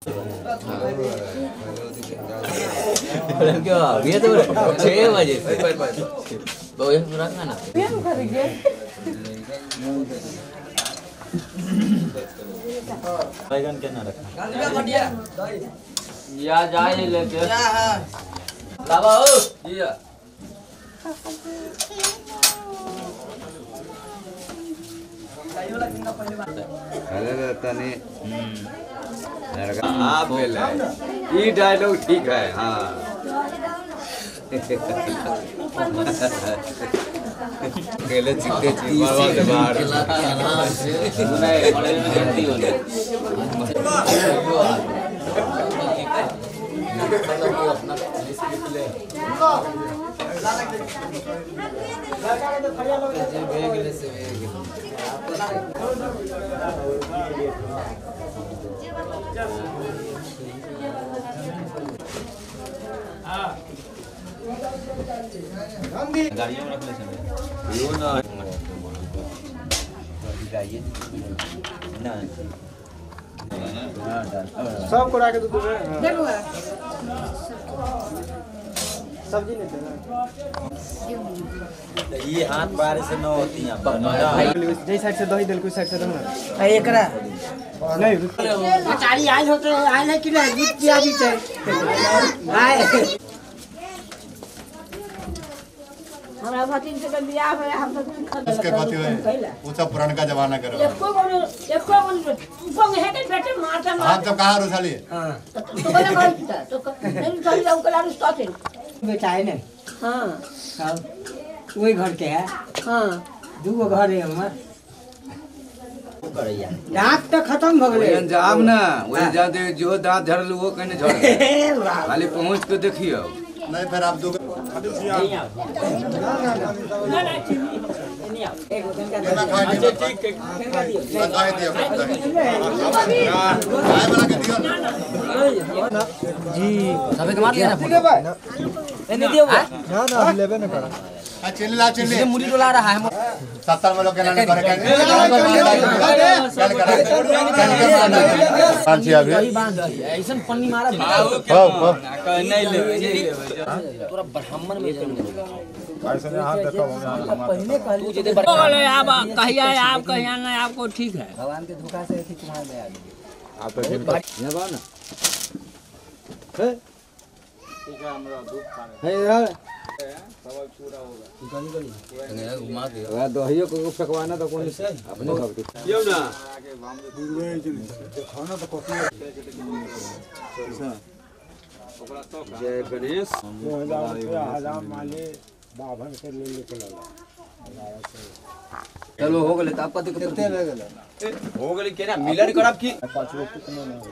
ये तो 6 बजे से तो ये रखना ना बैगन के ना रखा या जाए लेके लावा हो जी। अरे तने आप ये डायलॉग ठीक है। हाँ अकेले चित्ते से बाहर गाड़ियों में रख ले ना सब को रख दो सब्जी नहीं देना। ये हाथ बारिश से न होती है। जै साइड से दही देलको साइड से दही ना एकरा नहीं अचारी आइल होते आइल है कि नहीं गीत किया जी छै आए हमरा भतीज के बियाह भेल हम सब इसके कथी है वो सब पुरानका जमाना करो एको गोनो ऊपर हे के बेटे मारता मार हां तो कहां रुसाली हां तो बोले मार तो नहीं चल जाऊं कला रुसता थे बेटा है ने। हां सब वही घर के है। हां दूगो घर है हमर दांत तो खत्म भ गेलै जाब ना वही जा दे जो दांत झड़ल वो कने झड़ खाली पहुंच के देखियो नहीं फिर आप दो अच्छा ठीक जी सबे के मार लिया ना फोटो नहीं दियो ना ना लेबे ना करा चिल्ला चिल्ली मुड़ी डोला रहा है 70 में लोग के करे कर अभी ऐसन पन्नी मारा हो हो नहीं ले तोरा ब्राह्मण में जन्म ऐसे हाथ देखो पहले कहली तू जे बोले आप कहिया आप कहिया ना आपको ठीक है भगवान के धोखा से थी तुम्हारे में आ गई आप तो ये बा ना है ठीक है हमरा धूप खाने है इधर सब पूरा होगा गली गली घुमा दे दहियो को फेंकवाना तो कौन अपने खाओ यो ना खाना तो कॉफी जय गणेश हजाम माले बाभन के ले ले के लगा चलो हो गेले त आपका दिक्कत कितने रह गेले हो गेले केना मिलन करब की पांच गो कितना ना हो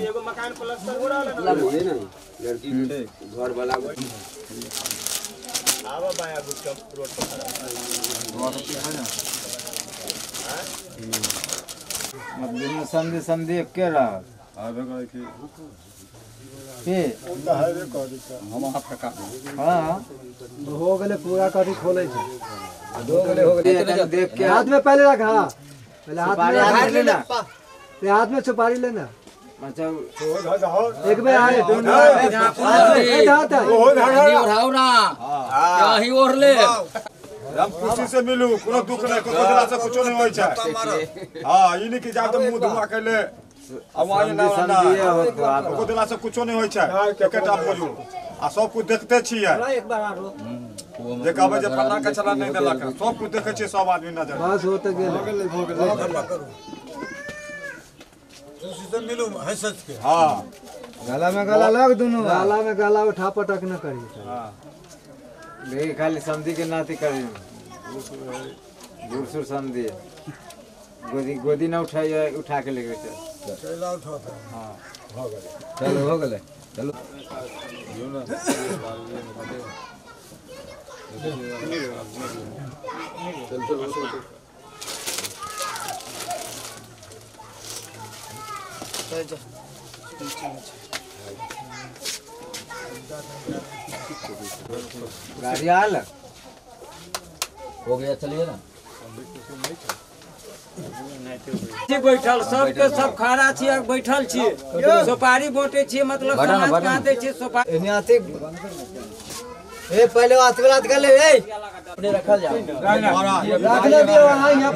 एगो मकान प्लास्टर हो रहल है ना लड़की घर वाला आवा बाया गुटका रोड पर खड़ा मत दिन समझे समझे के रहा आवे करे की के हम वहां फेंका हां हो गेले पूरा करी खोले छै हो गेले देख के हाथ में पहले रख। हां पहले हाथ में लेना पहले हाथ में सुपारी लेना। अच्छा एक बार आए ओढ़ाओ ना यही ओढ़ ले हम खुशी से मिलू कोनो दुख नहीं कोनो दिला से कुछो नहीं होई छै। हां ई नहीं कि जा तो मुंह धुआ कैले अब वहां ना ना को दिला से कुछो नहीं होई छै एकटा बोलू आ सब कुछ देखते छियै एक बार आरो जे कहबै जे फल्ला के चला नहीं देलक सब कुछ देखै छियै सब आदमी नजर बस हो त गेल खुशी से मिलू हंस हंस के। हां गला में गला लग दोनों गला में गला उठा पटक न करी। हां ले खाली समझी के नाती करी दूर सुर समझी गोदी गोदी ना उठाई उठा के लेके चल चला उठा था। हां हो गेलै चलो हो गेलै चलो चल चल चल गाड़ी आल हो गया चलिए ना। बैठल सबके सब खड़ा छी बैठल छी सुपारी बांटे छी मतलब समाज कहाँ दै छी सुपारी ए पहले हाथ वाला कर ले ए अपने रखल जाओ रख ले भी वहां।